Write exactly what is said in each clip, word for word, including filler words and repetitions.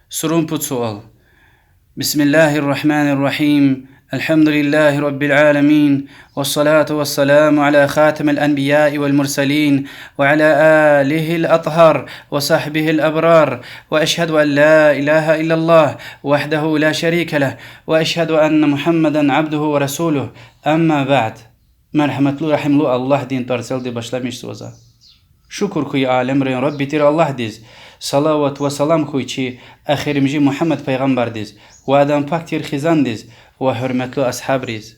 Сурун пуд суал. بسم الله الرحمن الرحيم. الحمد لله رب العالمين. والصلاة والسلام على خاتم الأنبياء والمرسلين وعلى آله الأطهار وصحبه الأبرار. وأشهد أن لا إله إلا الله وحده لا شريك له. وأشهد أن محمدا عبده ورسوله. أما بعد. Мергьяматлу, регьимлу Аллагьдин тӀварцӀелди башламишзава за. Шукур хьуй алемрин Рабби тир Аллагьдиз, салават ва салам хьуй чи эхиримжи Мугьаммад пайгъамбардиз ва адан пак тир хизандиз ва гьуьрметлу асгьабриз.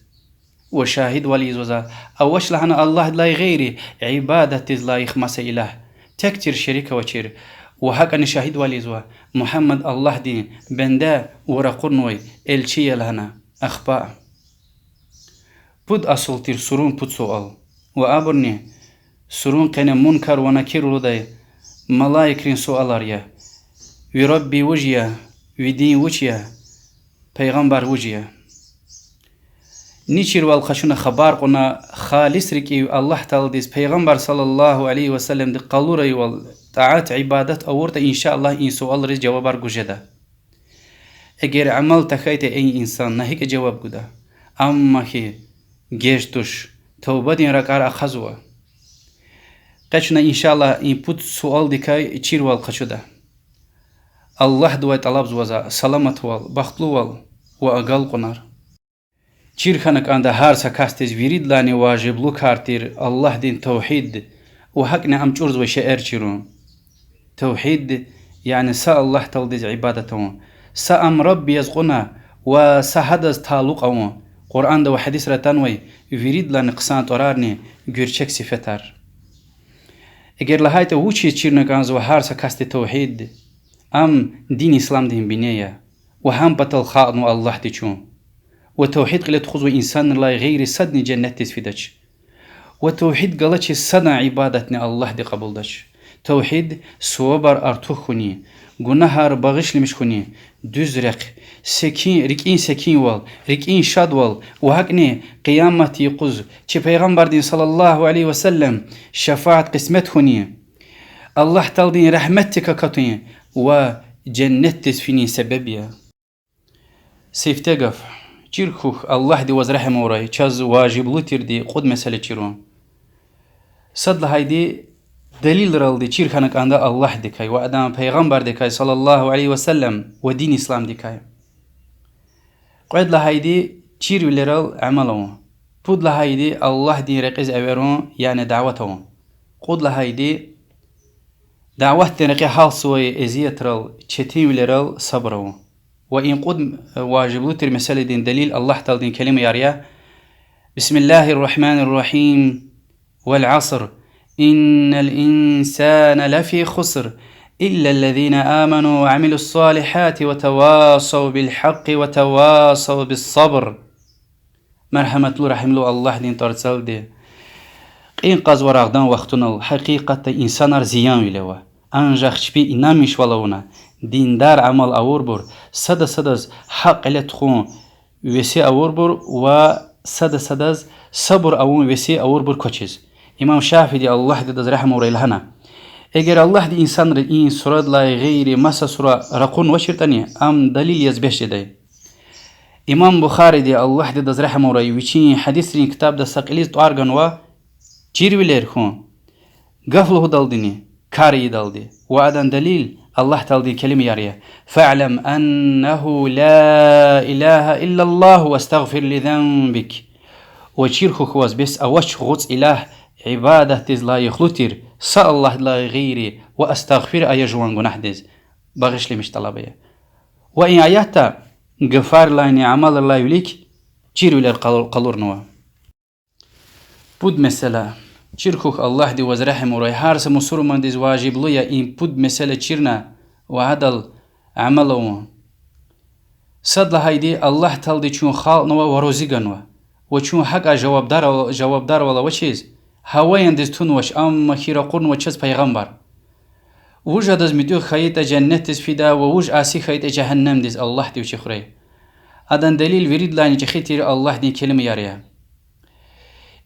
Ва шагьидвал ийизва за, авач лагьана Аллагьдилай гъейри ибадатдиз лайих маса илагь, тек тир шерик авачир. Ва гьакӀани шагьидвал ийизва, Мугьаммад Аллагьдин бенде ва ракъурнавай элчи я лагьана. Ахпа. Пуд асул тир сурун пуд суал. Ва абурни сурун къене Мункар ва Накир лугьудай малаикрин суалар я: ви Рабби вуж я, ви дин вуч я, пайгъамбар вуж я? Ни чирвал къачуна хабар кьуна, халис рикӀив Аллагь Тааладиз Пайгъамбар صلى الله عليه وسلمди къалурайвал тӀаат-ибадат авуртӀа, إن شاء الله, и суалриз жавабар гуз жеда. Эгер амал тахьайтӀа, эй инсан, на гьикӀ жаваб гуда? Амма хьи, геж туш, тавбадин ракӀар ахъазва. Къе чна, إن شاء الله, и пуд суалдикай чирвал къачуда. Аллагьдивай тӀалабзава за саламатвал, бахтлувал ва агалкьунар. Чир хьана кӀанда гьар са касдиз виридалайни важиблу кар тир Аллагьдин тавгьид ва гьакӀни ам чӀурзавай шейэр чирун. Тавгьид, яни са Аллагь Тааладиз ибадат авун, са ам Рабби яз кьуна ва са гьадаз талукь авун. Къуръанда ва гьадисра атанвай виридалайни хъсан тӀварарни гуьрчег сифетар. Эгер лагьайтӀа, вучиз чирна кӀанзава гьар са касди тавгьид? Ам дин исламдин бине я ва гьам патал халкьнава Аллагьди чун. Ва тавгьид кьиле тухузвай инсанрилай гъейри садни женнетдиз фидач. Ва тавгьид галачиз садан ибадатни Аллагьди кьабулдач. Тавгьид сувабар артух хьуни, гунагьар багъишламиш хьуни, дуьз рехъ, секин, рикӀин секинвал, рикӀин шадвал ва гьакӀни Къиямат юкъуз чи Пайгъамбардин صلى الله عليه وسلم шафаат къисмет хьуни, Аллагь Тааладин рагьметдик акатун ва женнетдиз финин себеб я. Сифте гаф. Чир хьухь, Аллагьди ваз регьим авурай, чаз важиблу тирди кьуд месэла чирун. Сад лагьайди, далилралди чир хьана кӀанда Аллагьдикай ва адан Пайгъамбардикай صلى الله عليه وسلم ва дин исламдикай. Кьвед лагьайди, чирвилерал амал авун. Пуд лагьайди, Аллагьдин рекьиз эверун, яни дават авун. Кьуд лагьайди, даватдин рекье гьалтзавай эзиятрал, четинвилерал сабур авун. Ва и кьуд важиблу тир месэладин далил Аллагь Тааладин келимаяр я: بسم الله الرحمن الرحيم. والعصر. إن الإنسان لفي خسر. إلا الذين آمنوا وعملوا الصالحات وتواصوا بالحق وتواصوا بالصبر. Мергьяматлу, регьимлу Аллагьдин тӀварцӀелди. Кьин кьазва рагъдан вахтунал, гьакъикъатда инсанар зиянвиле ава. Анжах чпи инанмишвал авуна, диндар амал авурбур, сада садаз гьахъ кьиле тухун веси авурбур ва сада садаз сабур авун веси авурбур квачиз. Имам Шафииди, Аллагьди адаз регьим авурай, лагьана: эгер Аллагьди инсанри и сурадилай гъейри маса сура ракъурнавачиртӀани, ам далил яз бес жедай. Имам Бухариди, Аллагьди адаз регьим авурай, вичин гьадисрин ктабда са кьилиз тӀвар ганва: чирвилер хьун, гаф лугьудалдини, кар ийидалди. Ва адан далил Аллагь Тааладин келимаяр я: فاعلم أنه لا إله إلا الله واستغفر لذنبك. Ва чир хьухь, ваз бес авач гъуц илагь ибадатдиз лайихлу тир са Аллагьдилай гъейри, ва астагъфир ая жуван гунагьдиз, багъишламиш тӀалаб ая. Ва и аятда гафарилайни амалрилай вилик чирвилер къал-, къалурнава. Пуд месэла. Чир хьухь, Аллагьди ваз регьим авурай, гьар са мусурмандиз важиблу я и пуд месэла чирна ва гьадал амал авун. Сад лагьайди, Аллагь Таалади чун халкьнава ва рази ганва. Ва чун гьакӀа жавабдар-, жавабдарвал авачиз, гьаваяндиз тунвач, амма хьи ракъурнава чаз пайгъамбар. Вуж адаз муьтӀуьгъ хьайитӀа, женнетдиз фида, ва вуж аси хьайитӀа, жегьеннемдиз, Аллагьди вичи хуьрай. Адан делил виридалайни чӀехи тир Аллагьдин келимаяр я.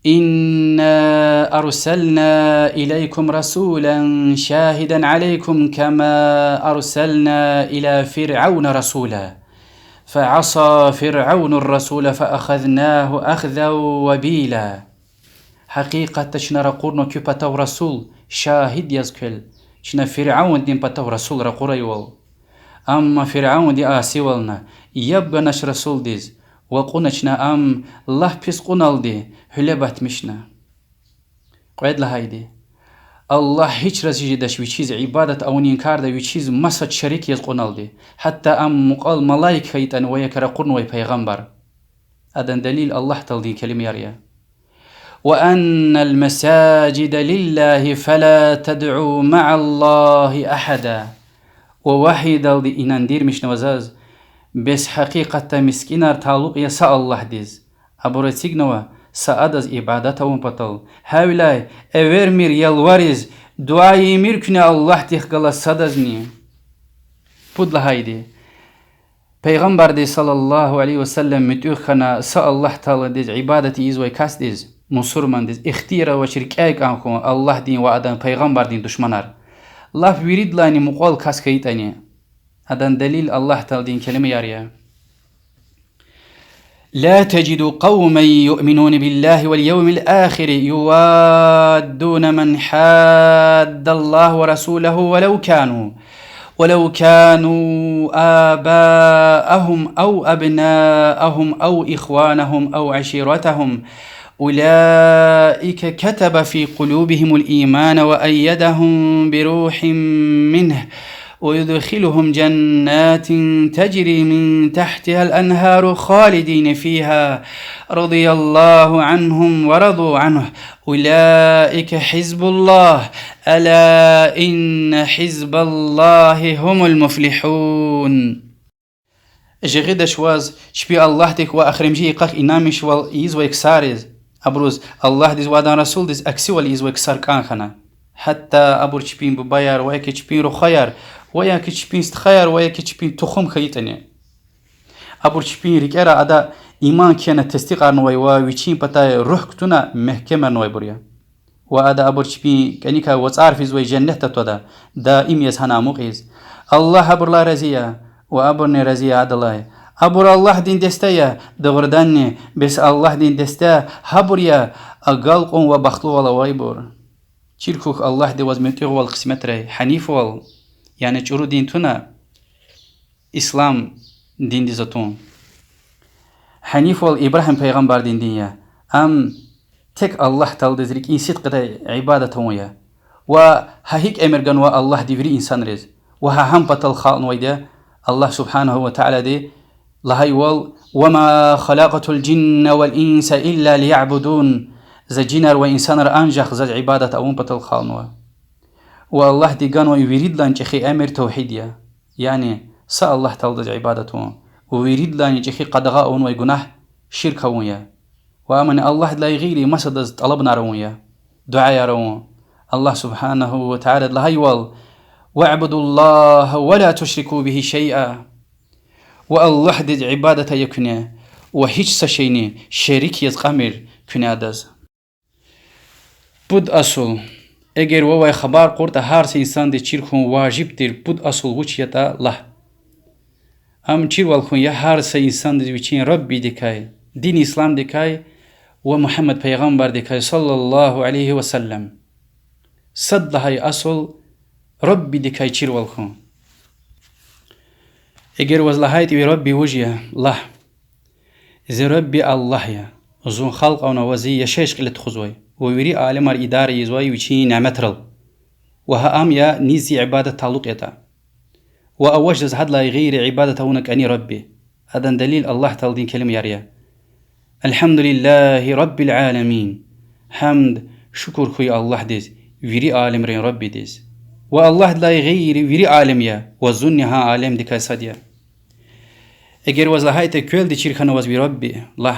إنا أرسلنا إليكم رسولا شاهدا عليكم كما أرسلنا إلى فرعون رسولا فعصى فرعون الرسول فأخذناه أخذا وبيلا. Гьакъикъатда чна ракъурнава куь патав расул, шагьид яз квел, чна Фиръавндин патав расул ракъурайвал. Амма Фиръавнди асивална, яб ганач расулдиз, ва кьуна чна ам лап пис кьуналди, гьуьлебатмишна. Кьвед лагьайди: Аллагь гьич рази жедач вичиз ибадат авунин карда вичиз масад шерик яз кьуналди, гьатта ам мукьвал малаик хьайитӀани ва я ракъурнавай пайгъамбар. Адан делил Аллагь Тааладин келимаяр я: وأن المساجد لله فلا تدعوا مع الله أحدا. Ва вагьидалди инандирмишнава заз, бес гьакъикъатда мискӀинар талукь я са Аллагьдиз, абур эцигнава, са адаз ибадат авун патал. Гьавиляй эвермир ялвариз, дуьа ийимир куьне Аллагьдихъ галаз садазни. Пуд лагьайди: Пайгъамбарди صلى الله عليه وسلم муьтӀуьгъ хьана са Аллагь Тааладиз ибадат ийизвай касдиз, мусурмандиз, ихтияр авач рикӀяй кӀан хьун Аллагьдин ва адан пайгъамбардин душманар. Лап виридалайни мукьвал кас хьайитӀани. Адан делил Аллагь Тааладин келимаяр я: لا تجد قوما يؤمنون بالله واليوم الآخر يوادون من حاد الله ورسوله ولو كانوا، ولو كانوا آباءهم أو أبناءهم أو إخوانهم أو عشيرتهم، أولئك كتب في قلوبهم الإيمان وأيدهم بروح منه، ويدخلهم جنات تجري من تحتها الأنهار خالدين فيها، رضي الله عنهم ورضوا عنه، أولئك حزب الله، ألا إن حزب الله هم المفلحون. Жагъидач ваз чпи Аллагьдихъ ва ахиримжи йикъахъ инанмишвал ийизвай ксариз, абуруз Аллагьдиз ва адан расулдиз аксивал ийизвай ксар кӀан хьана. Гьатта абур чпин бубаяр ва яки чпин рухваяр, ва яки чпин стхаяр, ва яки чпин тухум хьайитӀани. Абур чпин рикӀера ада иман кхьена тестикьарнавай ва вичин патай руьгь кутуна мягькемарнавайбур я. Ва ада абур чпин кӀаникай вацӀар физвай женнетда твада, даим яз гьана амукьиз. Аллагь абурулай рази я, ва абурни рази я адалай. Абур Аллагьдин десте я, дугъриданни, бес Аллагьдин десте гьабур я, агалкьун ва бахтлувал авайбур. Чир хьухь Аллагьди ваз муьтӀуьгъвал къисметрай, гьанифвал, яни чӀуру дин туна, ислам диндиз атун. Гьанифвал Ибрагьим пайгъамбардин дин я. Ам тек Аллагь Тааладиз рикӀин сидкьидай ибадат авун я. Ва гьа гьикӀ эмир ганва Аллагьди вири инсанриз, ва гьа гьам патал халкьнавайди я. Аллагь سبحانه وتعالىди лагьайвал: وما خلقت الجن والإنس إلا ليعبدون. За жинар ва инсанар анжах заз ибадат авун патал халкьнава. Ва Аллагьди ганвай виридалайни чӀехи эмир тавгьид я, яни са Аллагь Тааладиз ибадат авун, ва виридалайни чӀехи къадагъа авунвай гунагь ширк авун я. Ва амни Аллагьдилай гъейри масадаз тӀалабунар авун я, дуьаяр авун. Аллагь سبحانه وتعالىди лагьайвал: واعبدوا الله ولا تشركوا به شيئا. Ва Аллагьдиз ибадат ая куьне, ва гьич са шейни шерик яз кьамир куьне адаз. Пуд асул. Эгер вавай хабар кьуртӀа, гьар са инсандиз чир хьун важиб тир пуд асул вуч ятӀа лагь. Ам чирвал хьун я гьар са инсандиз вичин Раббидикай, дин исламдикай ва Мугьаммад пайгъамбардикай صلى الله عليه وسلم. Сад лагьай асул Раббидикай чирвал хьун. Эгер ваз лагьайтӀа ви Рабби вуж я, лагь: Зи Рабби Аллагь я, зун халкь авунвай ва зи яшайиш кьиле тухузвай, ва вири алемар идара ийизвай вичин няметрал. Ва гьа ам я низ зи ибадат талукь ятӀа. Ва авач заз гьадалай гъейри ибадат авуна кӀани Рабби. Адан делил Аллагь Тааладин келимаяр я: الحمد لله رب العالمين. Гьамд, шукур хьуй Аллагьдиз, вири алемрин Раббидиз. Ва Аллагьдилай гъейри вири алем я, ва зунни гьа алемдикай сад я. Эгер ваз лагьайтӀа квелди чир хьана ваз ви Рабби, лагь: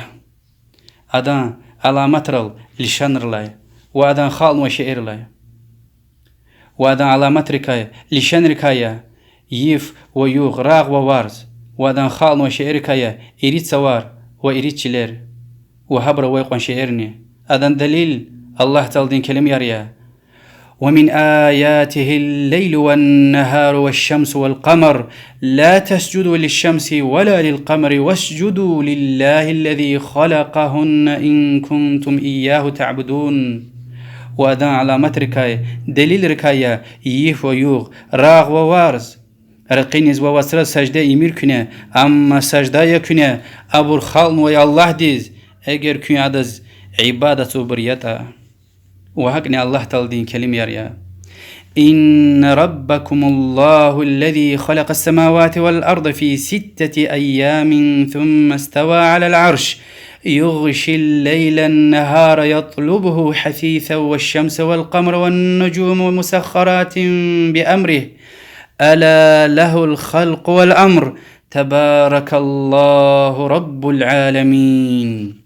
Адан аламатрал, лишанрилай, ва адан халкьнавай шейэрилай. Ва адан аламатрикай, лишанрикай я йиф ва югъ, рагъ ва варз, ва адан халкьнавай шейэрикай я ирид цавар ва ирид чилер, ва гьабур авай кьван шейэрни, Адан далил Аллагь Тааладин келимаяр я: ومن آياته الليل والنهار والشمس والقمر لا تسجدوا للشمس ولا للقمر واسجدوا لله الذي خلقهن إن كنتم إياه تعبدون. Ва Адан аламатрикай, делилрикай я йиф ва югъ, рагъ ва варз. Ракъиниз ва вацраз сажда ийимир куьне, амма сажда ая куьне абур халкьнавай Аллагьдиз, эгер куьн Адаз ибадатзавайбур ятӀа. Ва гьакӀни Аллагь Тааладин келимаяр я: إن ربكم الله الذي خلق السماوات والأرض في ستة أيام ثم استوى على العرش يغشي الليل النهار يطلبه حثيثا والشمس والقمر والنجوم مسخرات بأمره ألا له الخلق والأمر تبارك الله رب العالمين.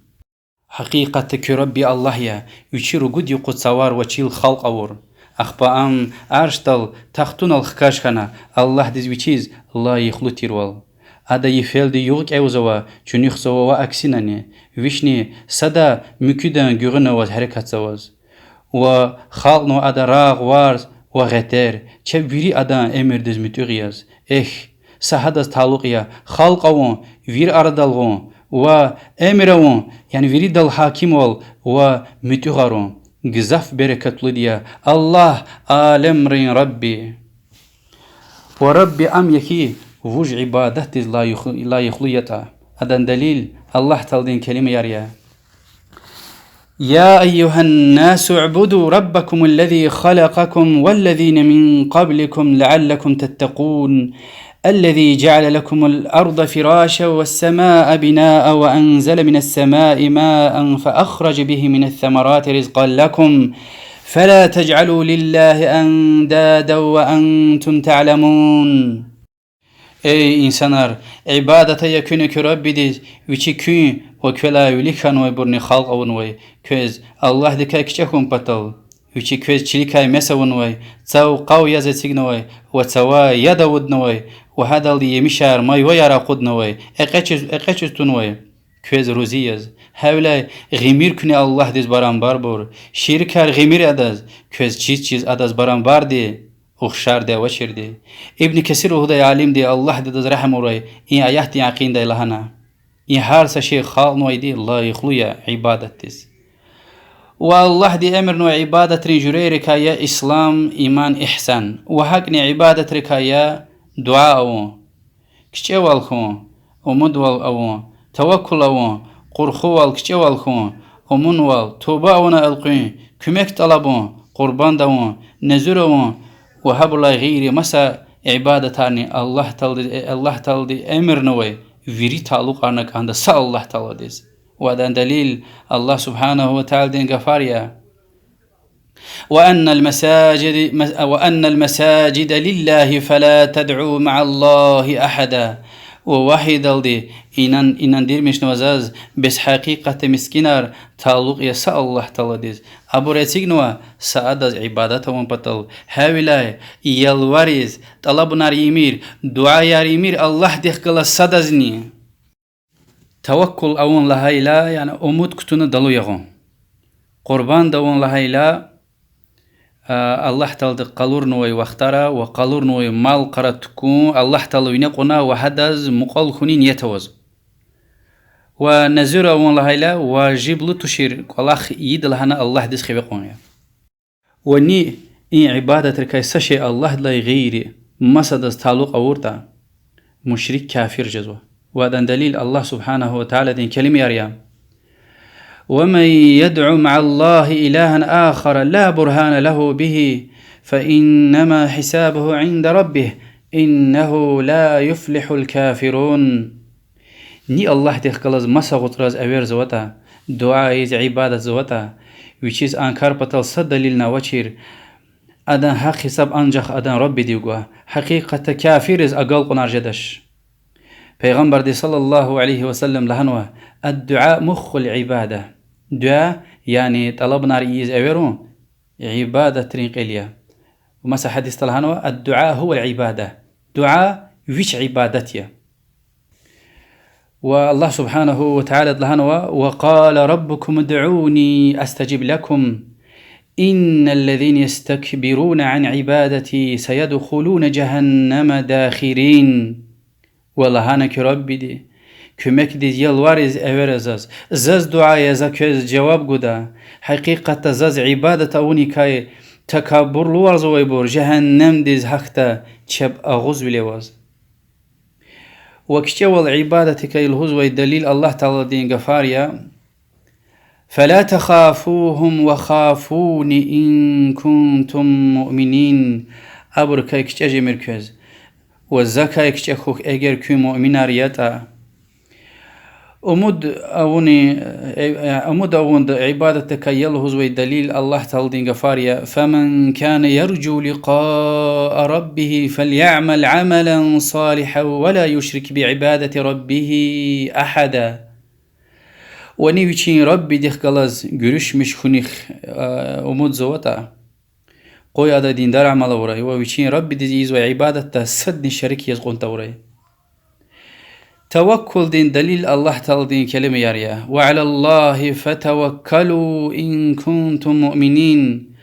Гьакъикъатда куь Рабби Аллагь я, вичи ругуд юкъуз цавар ва чил халкь авур. Ахпа ам аршдал тахтунал хкаж хьана, Аллагьдиз вичиз лайихлу тирвал. Ада йифелди югъ кӀевзава, чуьнуьхзава ва аксинани, вични сада муькуьдан гуьгъуьнаваз гьерекатзаваз. Ва халкьнава Ада рагъ, варз ва гъетер, чеб вири Адан эмирдиз муьтӀуьгъ яз. Эхь, са гьадаз талукь я халкь авун, вир арадал гъун, ва эмир авун, яни виридал гьакимвал ва муьтӀуьгъарун. Гзаф берекатлуди я Аллагь, алемрин Рабби. Ва Рабби ам я хьи, вуж ибадатдиз лайих-, лайихлу ятӀа. Адан далил Аллагь Тааладин келимаяр я: يا أيها الناس اعبدوا ربكم الذي خلقكم والذين من قبلكم لعلكم تتقون. الذي جعل لكم الأرض فراشا والسماء بناء وأنزل من السماء ماء فأخرج به من الثمرات رزقا لكم فلا تجعلوا لله أندادا وأنتم تعلمون. Эй инсанар, ибадат ая куьне куь Раббидиз, вичи куьн ва квелай вилик хьанвайбурни халкь авунвай, квез Аллагьдикай кичӀе хьун патал. Вичи квез чиликай мес авунвай, цав къав яз эцигнавай ва цавай яд авуднавай, ва гьадалди емишар, майваяр акъуднавай, экъечӀиз, экъечӀиз тунвай квез рузи яз. Гьавиляй гъимир куьне Аллагьдиз барамбарбур, ширикар гъимир Адаз, квез чиз-чиз Адаз барамбарди, ухшарди авачирди. Ибн Касир лугьудай алимди, Аллагьди адаз регьим авурай, и аятдин акъиндай лагьана: и гьар са шей халкьнавайди лайихлу я ибадатдиз. Ва Аллагьди эмирнавай ибадатрин жуьрейрикай я ислам, иман, игьсан. Ва гьакӀни ибадатрикай я дуьа авун, кичӀевал хьун, умудвал авун, таваккул авун, къурхувал, кичӀевал хьун, умудвал, туба авуна элкъуьн, куьмек тӀалабун, къурбанд авун, незуьр авун ва гьабурулай гъейри маса ибадатарни Аллагь Таалади, Аллагь Таалади эмирнавай вири талукьарна кӀанда са Аллагь Тааладиз. Ва адан далил Аллагь سبحانه وتعالىдин гафар я: وأن المساجد، وأن المساجد لله فلا تدعوا مع الله أحدا. Ва вагьидалди: инан-, инандирмишнава заз, бес гьакъикъатда мискӀинар талукь я са Аллагь Тааладиз, абур эцигнава са Адаз ибадат авун патал. Гьавиляй ялвариз, тӀалабунар ийимир, дуьаяр ийимир Аллагьдихъ галаз садазни. Таваккул авун лагьайла, яни умуд кутуна далу ягъун. Къурбанд авун лагьайла, а, Аллагь Таалади къалурнавай вахтара ва къалурнавай мал-къара тукӀун Аллагь Таалади вине кьуна ва гьадаз мукьвал хьунин ният аваз. Ва незуьр авун лагьайла, важиблу тушир кӀвалах ийида лагьана Аллагьдиз хиве кьун я. Ва ни и ибадатрикай са шей Аллагьдилай гъейри масадаз талукь авуртӀа, мушрик, кафир жезва. Ва адан далил Аллагь سبحانه وتعالىдин келимаяр я: ومن يدع مع الله إلها آخر لا برهان له به فإنما حسابه عند ربه إنه لا يفلح الكافرون. Ни Аллагьдихъ галаз маса гъуцӀраз эверзаватӀа, дуьа ийиз ибадатзаватӀа, вичиз а кар патал са далилни авачир, адан гьахъ-гьисаб анжах адан Раббидив гва, гьакъикъатда кафирриз агалкьунар жедач. Пайгъамбарди صلى الله عليه وسلم лагьанва: الدعاء مخ العبادة. Дуьа, яни тӀалабунар ийиз эверун, ибадатрин кьил я. Маса гьадисда лагьанва: الدعاء هو العبادة. Дуьа вич ибадат я. Ва Аллагь سبحانه وتعالىди лагьанва: وقال ربكم ادعوني أستجب لكم إن الذين يستكبرون عن عبادتي سيدخلون جهنم داخرين. Ва лагьана куь Раббиди: куьмекдиз ялвариз эвера заз, заз дуьа ая, за квез жаваб гуда. Гьакъикъатда заз ибадат авуникай такабурлуварзавайбур жегьеннемдиз гьахьда чеб агъузвиле аваз. Ва кичӀевал ибадатдикай лугьузвай далил Аллагь Тааладин гафар я: فلا تخافوهم وخافون إن كنتم مؤمنين. Абурукай кичӀе жемир квез, ва закай кичӀе хьухь, эгер куьн муъминар ятӀа. Умуд авуни, э, умуд авунда ибадатдикай я лугьузвай далил Аллагь Тааладин гафар я: فمن كان يرجو لقاء ربه فليعمل عملا صالحا ولا يشرك بعبادة ربه أحدا. Вани вичин Раббидихъ галаз гуьруьшмиш хьунихъ, э, умудзаватӀа, къуй ада диндар амал авурай ва вичин Раббидиз ийизвай ибадатда садни шерик яз кьун тавурай. Таваккулдин далил Аллагь Тааладин келимаяр я: وعلى الله فتوكلوا إن كنتم مؤمنين.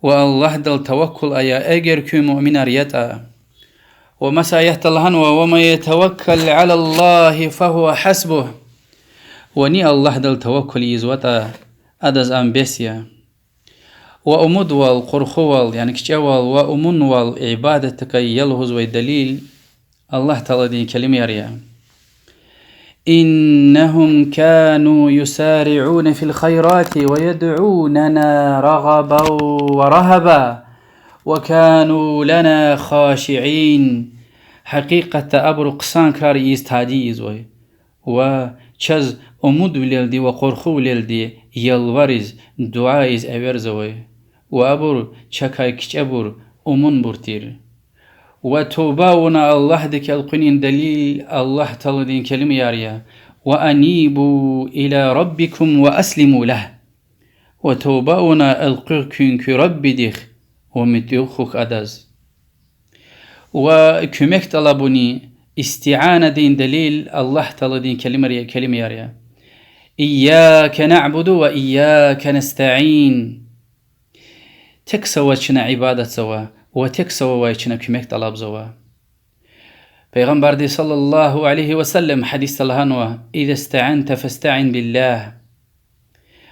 Ва Аллагьдал таваккул ая, эгер куьн муъминар ятӀа. Ва маса аятда лагьанва: ومن يتوكل على الله فهو حسبه. Вани Аллагьдал таваккул ийизватӀа, адаз ам бес я. Ва умудвал, къурхувал, яни кичӀевал ва умунвал ибадатдикай я лугьузвай далил Аллагь Тааладин келимаяр я: إنهم كانوا يسارعون في الخيرات ويدعوننا رغبا ورهبا وكانوا لنا خاشعين. Гьакъикъатда абуру хъсан крар ийиз тади ийизвай ва чаз умудвилелди ва къурхувилелди ялвариз, дуьа ийиз эверзавай. Ва абур чакай кичӀебур, умунбур тир. Ва туба авуна Аллагьдихъ элкъуьнин далил Аллагь Тааладин келимаяр я: وأنيبوا إلى ربكم وأسلموا له. Ва туба авуна элкъуьгъ куьн куь Раббидихъ ва муьтӀуьгъ хьухь адаз. Ва куьмек тӀалабуни, истианадин далил Аллагь Тааладин келимар-, келимаяр я: إياك نعبد وإياك نستعين. Тек са ваз чна ибадатзава ва тек са вавай чна куьмек тӀалабзава. Пайгъамбарди صلى الله عليه وسلم гьадисда лагьанва: إذا استعنت فاستعن بالله.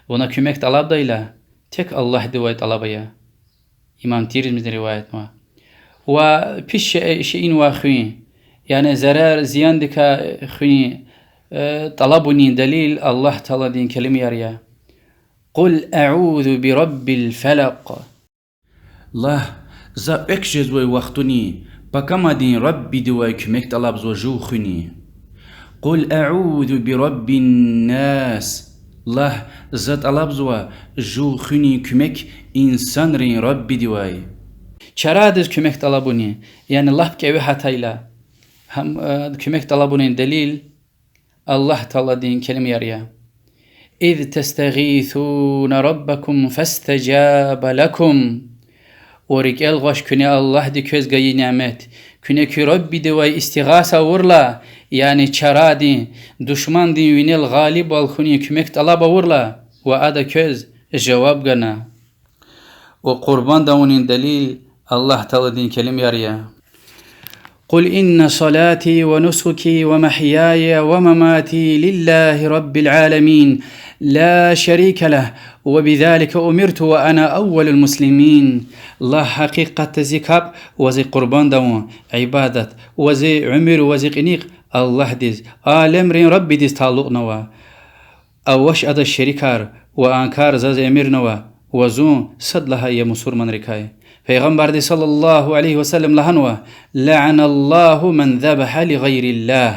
Вуна куьмек тӀалабдайла, тек Аллагьдивай тӀалаб ая. Имам Тирмизиди риваятнава. Ва пис шей-, шейинвай хуьн, яни зарар, зияндикай хуьн, э, тӀалабунин далил Аллагь Тааладин келимаяр я: قل أعوذ برب الفلق. Лагь, за экв жезвай вахтуни пакамадин Раббидивай куьмек тӀалабзава жув хуьни. قل أعوذ برب الناس. Лагь, за тӀалабзава жув хуьнин куьмек инсанрин Раббидивай. Чарадиз куьмек тӀалабуни, яни лап кӀеве гьатайла, гьам, э, куьмек тӀалабунин далил Аллагь Тааладин келимаяр я: إذ تستغيثون ربكم فاستجاب لكم. Ва рикӀел гъваш куьне Аллагьди квез гайи нямет. Куьне куь Раббидивай истигъаса авурла, яни чарадин, душмандин винел гъалибвал хьунин куьмек тӀалаб авурла, ва Ада квез жаваб гана. Ва къурбанд авунин далил Аллагь Тааладин келимаяр я: قل إن صلاتي ونسكي ومحياي ومماتي لله رب العالمين لا شريك له وبذلك أمرت وأنا أول المسلمين. Лагь, гьакъикъатда зи капӀ ва зи къурбанд авун, ибадат, ва зи уьмуьр ва зи кьиникь Аллагьдиз, алемрин Раббидиз талукьнава. Авач Адаз шерикар, ва а кар заз эмирнава, ва зун сад лагьай я мусурманрикай. Пайгъамбарди صلى الله عليه وسلم лагьанва: لعن الله من ذبح لغير الله.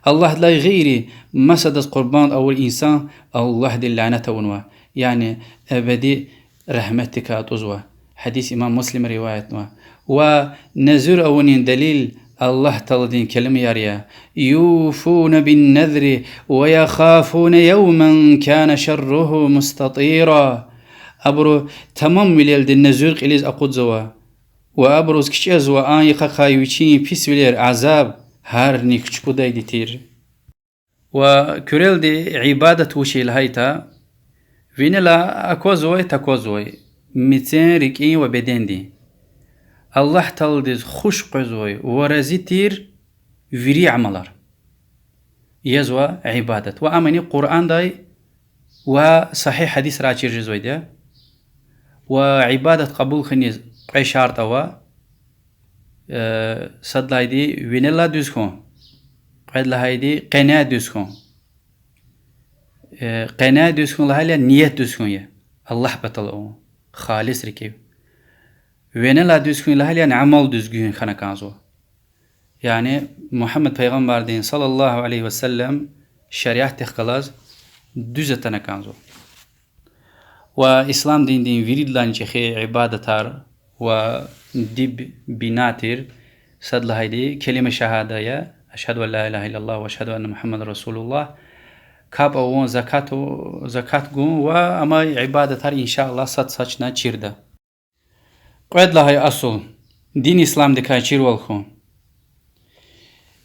Аллагьдилай гъейри масадаз къурбанд авур инсан Аллагьди лянат авунва, яни эбеди рагьметдикай атӀузва. Гьадис имам Муслима риваятнава. Ва незуьр авунин далил Аллагь Тааладин келимаяр я: يوفون بالنذر ويخافون يوما كان شره مستطيرا. Абуру тамамвилелди незуьр кьилиз акъудзава, ва абуруз кичӀезва а йикъакай вичин писвилер, азаб, гьарник чукӀудайди тир. Ва куьрелди ибадат вуч я лагьайтӀа, винелай аквазвай-таквазвай, мецин, рикӀин ва бедендин, Аллагь Тааладиз хуш къвезвай ва рази тир вири амалар язва ибадат. Ва амни Къуръандай ва сагьигь гьадисрай чир жезвайди я. Ва ибадат кьабул хьуниз кьве шартӀ ава. Э, сад лагьайди винелай дуьз хьун, кьвед лагьайди къеняй дуьз хьун. Э, къеняй дуьз хьун лагьайла ният дуьз хьун я, Аллагь патал авун, халис рикӀив. Винелай дуьз хьун лагьайла, яни амал дуьзгуьн хьана кӀанзава. Яни Мугьаммад пайгъамбардин صلى الله عليه وسلم шариатдихъ галаз дуьз атана кӀанзава. Ва ислам диндин виридалайни чӀехи ибадатар ва диб бина тир, сад лагьайди كلمة شهادة я, أشهد أن لا إله إلا الله وأشهد أن محمدا رسول الله, капӀ авун, закат, закат гун ва амай ибадатар, إن شاء الله, сад-сад чна чирда. Кьвед лагьай асул, дин исламдикай чирвал хьун.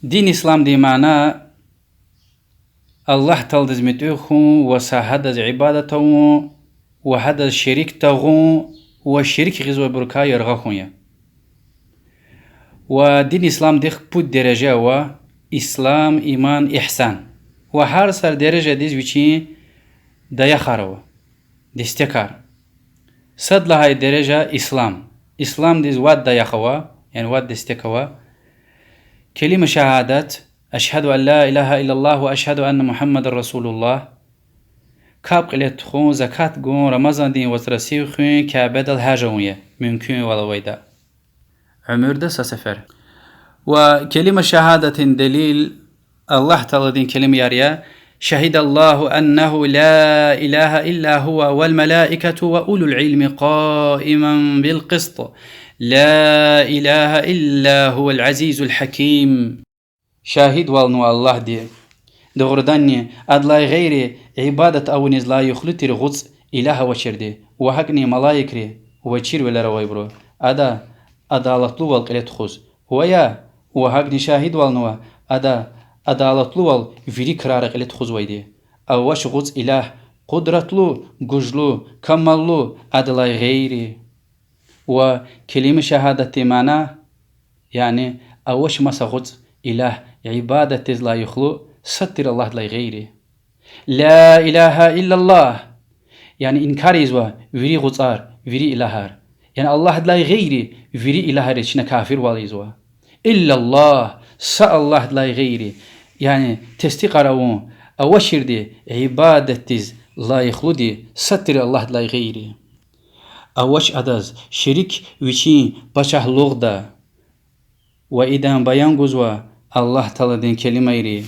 Дин исламдин мана Аллагь Тааладиз муьтӀуьгъ хьун ва са гьадаз ибадат авун ва гьадаз шерик тагъун ва шерик гъизвайбурукай яргъа хьун я. Ва дин исламдихъ пуд дережа ава: ислам, иман, игьсан. Ва гьар са дережадиз вичин даях ава, дестекар. Сад лагьай дережа ислам. Исламдиз вад даях ава, яни вад дестек ава. كلمة شهادة, أشهد أن لا إله إلا الله وأشهد أن محمدا رسول الله. КапӀ кьиле тухун, закат гун, Рамазандин вацра сив хуьн, Кябедал гьаж авун я, мумкинвал авайда уьмуьрда са сефер. Ва كلمة شهادةдин делил Аллагь Тааладин келимаяр я: شهد الله أنه لا إله إلا هو والملائكة وأولو العلم قائما بالقسط لا إله إلا هو العزيز الحكيم. Шагьидвалнава Аллагьди, дугъриданни, Адалай гъейри ибадат авуниз лайихлу тир гъуцӀ илагь авачирди, ва гьакӀни малаикри ва чирвилер авайбуру, Ада адалатлувал кьиле тухуз. Ва я, ва гьакӀни шагьидвалнава Ада адалатлувал вири крара кьиле тухузвайди. Авач гъуцӀ илагь къудратлу, гужлу, камаллу Адалай гъейри. Ва كلمة شهادةдин мана, яни авач маса гъуцӀ илагь ибадатдиз лайихлу сад тир Аллагьдилай гъейри. لا إله إلا الله, яни инкар ийизва вири гъуцӀар, вири илагьар. Яни Аллагьдилай гъейри вири илагьриз чна кафирвал ийизва. إلا الله, са Аллагьдилай гъейри, яни тестикьар авун, авачирди ибадатдиз лайихлуди сад тир Аллагьдилай гъейри. Авач адаз шерик вичин пачагьлугъда. Ва идан баян гузва Аллагь Тааладин келимайри: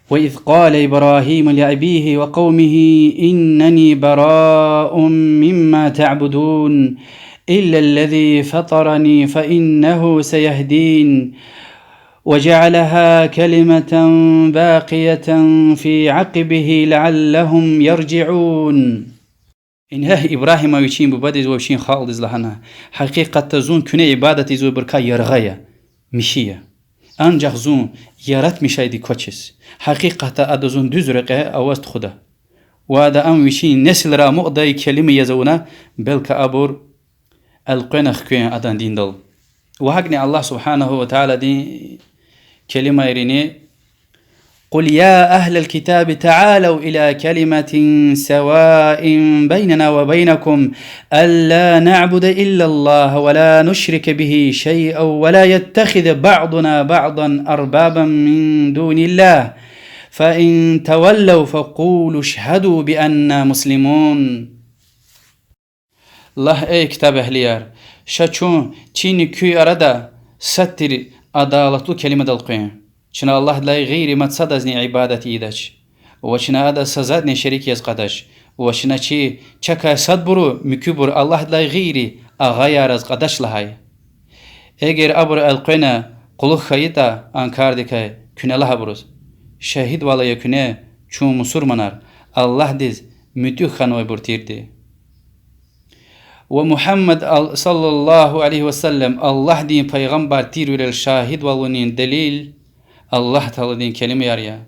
وإذ قال إبراهيم لأبيه وقومه إنني براء مما تعبدون إلا الذي فطرني فإنه سيهدين وجعلها كلمة باقية في عقبه لعلهم يرجعون. Ингье Ибрагьима вичин бубадиз ва вичин халкьдиз лагьана: гьакъикъатда зун куьне ибадат ийизвайбурукай яргъа я, михьи я. Анжах зун яратмишайди квачиз. Гьакъикъатда ада зун дуьз рекье аваз тухуда. Ва ада ам вичин несилра амукьдай келима яз авуна, белки абур элкъвена хквен адан диндал. Ва гьакӀни Аллагь سبحانه وتعالىдин келимайрини: قل يا أهل الكتاب تعالوا إلى كلمة سواء بيننا وبينكم ألا نعبد إلا الله ولا نشرك به شيئا ولا يتخذ بعضنا بعضا أربابا من دون الله فإن تولوا فقولوا اشهدوا بأننا مسلمون. Лагь, эй китаб эгьлияр, ша чун, чинни куь арада сад тир адалатлу келимадал къвен. Чна Аллагьдилай гъейри мад садазни ибадат ийидач. Ва чна адаз са затӀни шерик яз кьадач. Ва чна чи, чакай садбуру, муькуьбур Аллагьдилай гъейри агъаяраз кьадач лагьай. Эгер абуру элкъвена кьулухъ хьайитӀа а кардикай, куьне лагь абуруз: шагьидвал ая куьне, чун мусурманар, Аллагьдиз муьтӀуьгъ хьанвайбур тирди. Ва Мугьаммад صلى الله عليه وسلم Аллагьдин пайгъамбар тирвилел шагьидвал авунин делил Аллагь Тааладин келимаяр я.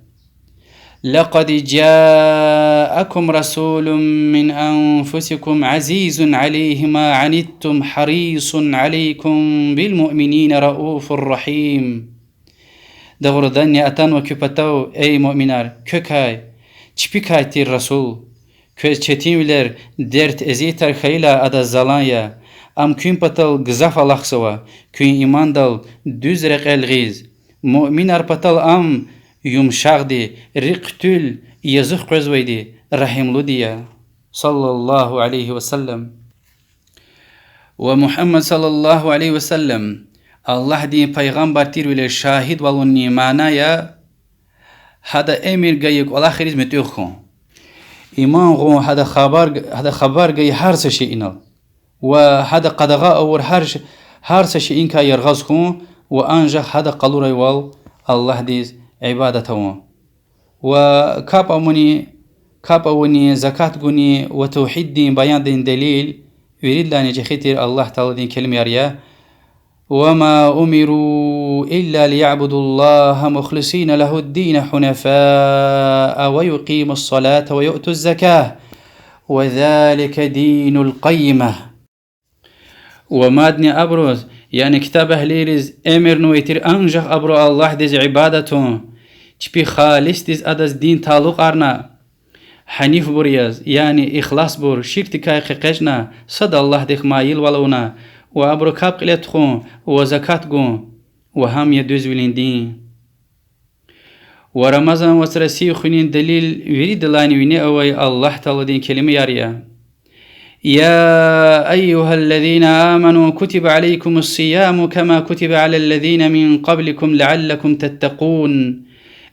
لقد جاءكم رسول من أنفسكم عزيز عليه ما عنتم حريص عليكم بالمؤمنين رءوف رحيم. Дугъриданни атанва куь патав, эй муъминар, квекай, чпикай тир расул. Квез четинвилер, дерт-эзиятар хьайила, адаз залан я. Ам куьн патал гзаф алахъзава, куьн имандал дуьз рекьел гъиз. Муъминар патал ам юмшагъди, рикӀ хтул, язух къвезвайди, регьимлуди я. صلى الله عليه وسلم. Ва Мугьаммад صلى الله عليه وسلم Аллагьдин пайгъамбар тирвиле шагьидвал авунин мана я: гьада эмир гайи кӀвалахриз муьтӀуьгъ хьун. Иман гъун гьада хабар, гьада хабар гайи гьар са шейинал. Ва гьада къадагъа авур гьар ш-, гьар са шейиникай яргъаз хьун ва анжах гьада къалурайвал Аллагьдиз ибадат авун. Ва капӀ авуни, капӀ авуни, закат гуни ва тавгьиддин баяндин делил виридалайни чӀехи тир Аллагь Тааладин келимаяр я: وما أمروا إلا ليعبدوا الله مخلصين له الدين حنفاء ويقيموا الصلاة ويؤتوا الزكاة وذلك دين القيمة. Ва мадни абуруз, яни ктаб агьлийриз эмирнавай тир анжах абуру Аллагьдиз ибадат авун, чпи халисдиз адаз дин талукьарна, гьанифбур яз, яни ихласбур, ширкдикай къекъечӀна, сад Аллагьдихъ майилвал авуна, ва абуру капӀ кьиле тухун ва закат гун, ва гьам я дуьзвилин дин. Ва Рамазан вацра сив хуьнин делил виридалайни вине авай Аллагь Тааладин келимаяр я: يا أيها الذين آمنوا كتب عليكم الصيام كما كتب على الذين من قبلكم لعلكم تتقون.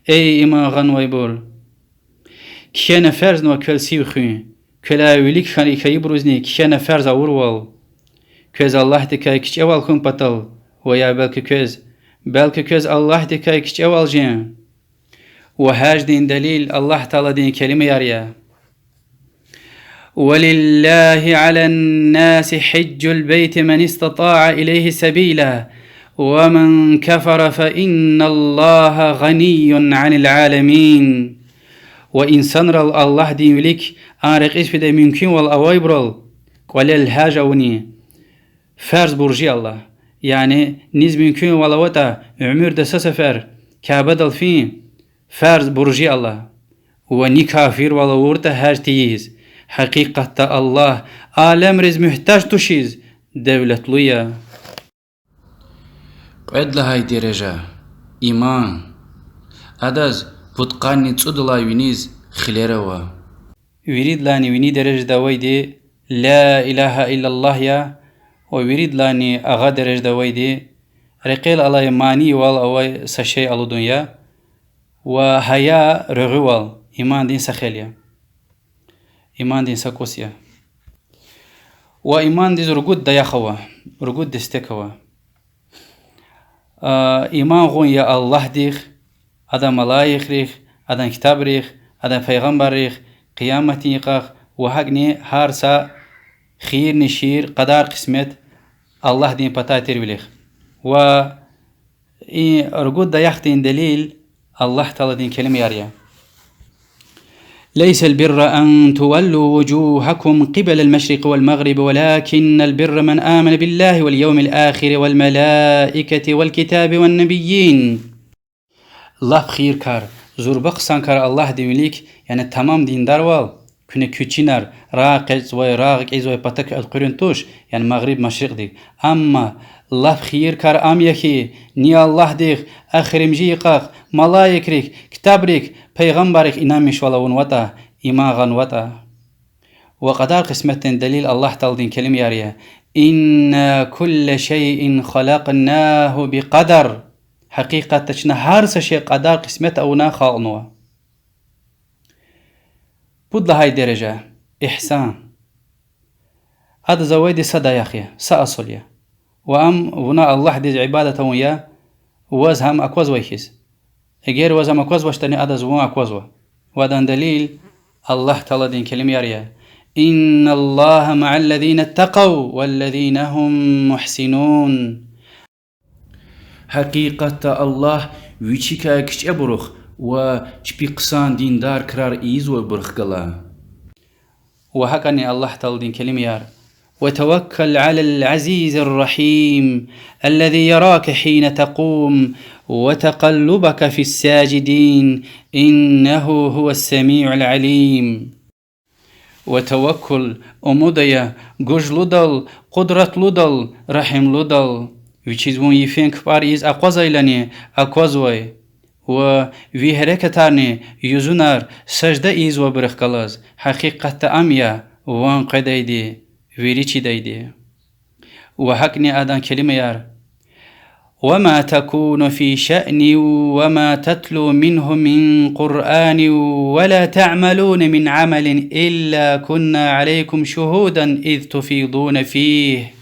Эй иман гъанвайбур! Кхьена ферзнава квел сив хуьн, квелай вилик хьайибурузни кхьена ферз авурвал, квез Аллагьдикай кичӀевал хьун патал, ва я белки квез, белки квез Аллагьдикай кичӀевал жен. Ва гьаждин делил Аллагь Тааладин келимаяр я: ولله على الناس حج البيت من استطاع إليه سبيلا ومن كفر فإن الله غني عن العالمين. Ва инсанрал Аллагьдин вилик, а рекьиз фидай мумкинвал авайбурал, кӀвалел гьаж авуни фарз буржи я Аллагь. Яни низ мумкинвал аватӀа, уьмуьрда са сефер Кябедал фин фарз буржи я Аллагь. Ва ни кафирвал авуртӀа гьаж тийиз, гьакъикъатда Аллагь алемриз муьгьтеж тушиз девлетлу я. Кьвед лагьай дережа— иман. Адаз пудкъанни цӀудалай виниз хилер ава. Виридалайни вини дережада авайди لا إله إلا الله я, ва виридалайни агъа дережада авайди, рекьел алай манийвал авай са шей алудун я, ва гьая регъуьвал имандин са хел я, имандин са кӀус я. Ва имандиз ругуд даях ава, ругуд дестек ава. А, иман гъун я Аллагьдихъ, Адан малаикрихъ, Адан ктабрихъ, Адан пайгъамбаррихъ, къияматдин йикъахъ ва гьакӀни гьар са хийирни шийир, къадар-къисмет Аллагьдин патай тирвилихъ. Ва и ругуд даяхдин делил Аллагь Тааладин келимаяр я: ليس البر أن تولوا وجوهكم قبل المشرق والمغرب ولكن البر من آمن بالله واليوم الآخر والملائكة والكتاب والنبيين. Лап хийир кар, зурба хъсан кар Аллагьдин вилик, яни тамам диндарвал, куьне куь чинар рагъ экъечӀзавай, рагъ кӀелзавай патак элкъуьрун туш, яни магъриб-машрикьдик. Амма лап хийир кар ам я хьи, ни Аллагьдихъ, эхиримжи йикъахъ, малаикрик, ктабрик, пайгъамбаррик инанмишвал авунватӀа, иман гъанватӀа. Ва къадар-къисметдин делил Аллагь Тааладин келимаяр я: إنا كل شيء خلقناه بقدر. Гьакъикъатда чна гьар са шей къадар-къисмет авуна халкьнава. Пуд лагьай дережа— игьсан. Адаз авайди са даях я, са асул я. Ва ам вуна Аллагьдиз ибадат авун я, ваз гьам аквазвай хьиз. Эгер ваз ам аквазвачтӀани, адаз вун аквазва. Ва адан делил Аллагь Тааладин келимаяр я: إن الله مع الذين اتقوا والذين هم محسنون. Гьакъикъатда Аллагь Вичикай кичӀебурухъ ва чпи хъсан диндар крар ийизвайбурухъ гала. Ва гьакӀни Аллагь Тааладин келимаяр: وتوكل على العزيز الرحيم الذي يراك حين تقوم وتقلبك في الساجدين إنه هو السميع العليم. Ва таваккул, умуд ая, гужлудал, къудратлудал, рагьимлудал, вичиз вун йифен кпӀар ийиз акъвазайлани, аквазвай, ва ви гьерекатарни, юзунар сажда ийизвайбурухъ галаз, гьакъикъатда ам я ван къведайди, вири чидайди. Ва гьакӀни адан келимаяр: وما تكون في شأن وما تتلو منه من قرآن ولا تعملون من عمل إلا كنا عليكم شهودا إذ تفيضون فيه.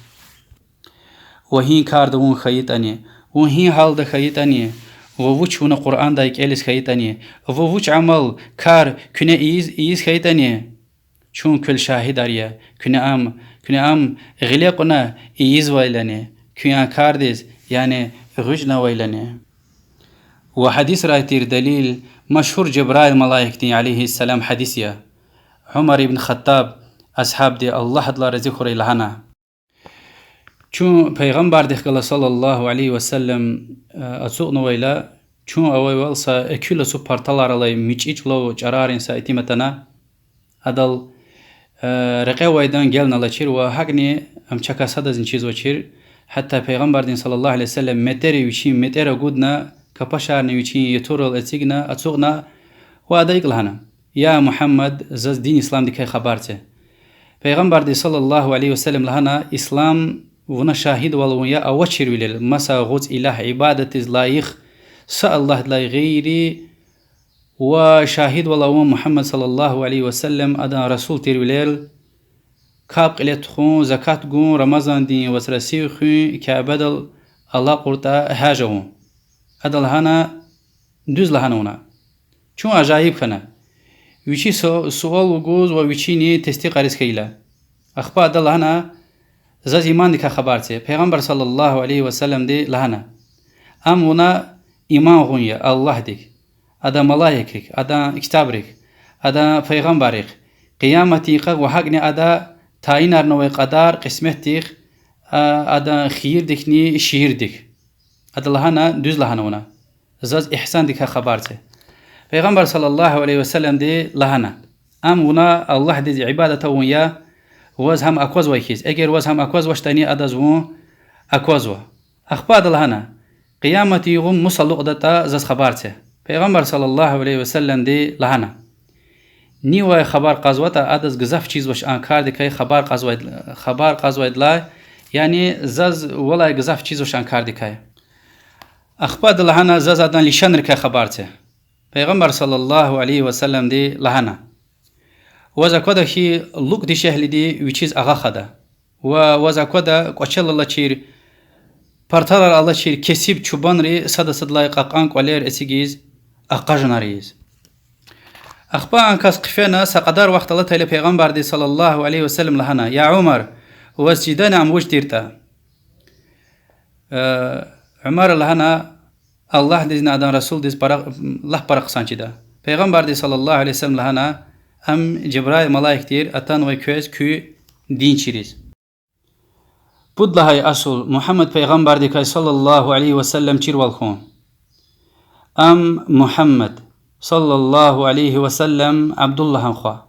Ва гьи карда вун хьайитӀани, вун гьи гьалда хьайитӀани, ва вуч вуна Къуръандай кӀелиз хьайитӀани, ва вуч амал, кар куьне ийиз, ийиз хьайитӀани, чун квел шагьидар я, куьне ам, куьне ам гъиле кьуна ийизвайлани, куьн а кардиз, яни гъуьжнавайлани. Ва гьадисрай тир далил машгьур Жабраил малаикдин, عليه السلام, гьадис я. Умар ибн Хаттаб асгьабди, Аллагь адалай рази хьурай, лагьана: Чун Пайгъамбардихъ галаз, صلى الله عليه وسلم, ацукьнавайла, чун авайвал са экуьл ацу парталар алай мичӀи чӀулав чӀарарин са итим атана, адал рекье авайдан гелна алачир ва гьакӀни ам чакай садазни чизвачир. Гьатта Пайгъамбардин, صلى الله عليه وسلم, метӀери вичин метӀера гудна, капашарни вичин ятурал эцигна, ацукьна ва ада икӀ лагьана: Я Мугьаммад, заз дин исламдикай хабар це. Пайгъамбарди, صلى الله عليه وسلم, лагьана: Ислам вуна шагьидвал авун я авачирвилел маса гъуц илагь ибадатдиз лайих са Аллагьдилай гъейри, ва шагьидвал авун Мугьаммад, صلى الله عليه وسلم, адан расул тирвилел, капӀ кьиле тухун, закат гун, Рамазандин вацра сив хуьн, Кябедал алакьуртӀа гьаж авун. Ада лагьана: Дуьз лагьана вуна. Чун ажаиб хьана, вичи суал гуз ва вичини тестикьариз хьайила. Ахпа ада лагьана: Заз имандикай хабар це. Пайгъамбар, صلى الله عليه وسلمди, лагьана: Ам вуна иман гъун я Аллагьдик, Адан малаикрик, Адан ктабрик, Адан пайгъамбаррихъ, Къияматдин къаг ва гьакӀни ада тайинарнавай кьадар, кьисметдихъ, а, Адан хийирдикни шийирдик. Ада лагьана: Дуьз лагьана вуна. Заз игьсандикай хабар це. Пайгъамбар, صلى الله عليه وسلمди, лагьана: Ам вуна Аллагьдиз ибадат авун я, ваз гьам аквазвай хьиз. Эгер ваз гьам аквазвачтӀани, адаз вун аквазва. Ахпа ада лагьана: Къияматдин югъун мус алукьдатӀа, заз хабар це. Пайгъамбар, صلى الله عليه وسلمди, лагьана: Нивай хабар кьазватӀа, адаз гзаф чизвач а кардикай хабар кьазвайд-, хабар кьазвайдалай, яни заз валай гзаф чизвач а кардикай. Ахпа ада лагьана: Заз адан лишанрикай хабар це. Пайгъамбар, صلى الله عليه وسلمди, лагьана: Ваз аквада хьи, лукӀ дишегьлиди вичиз агъа хада, ва ваз аквада кӀвачел алачир, парталар алачир кесиб чубанри сада садалай кьакьан кӀвалер эцигиз акъажунар ийиз. Ахпа а кас хъфена са кьадар вахт алатайла Пайгъамбарди, صلى الله عليه وسلم, лагьана: Я Умар, ваз чидани ам вуж тиртӀа? Умара лагьана: Аллагьдизни адан расулдиз пара-, лап пара хъсан чида. Пайгъамбарди, صلى الله عليه وسلم, лагьана: Ам Жабраил малаик тир, атанвай квез куь дин чириз. Пуд лагьай асул Мугьаммад пайгъамбардикай, صلى الله عليه وسلم, чирвал хьун. Ам Мугьаммад, صلى الله عليه وسلم, Абдуллагьан хва,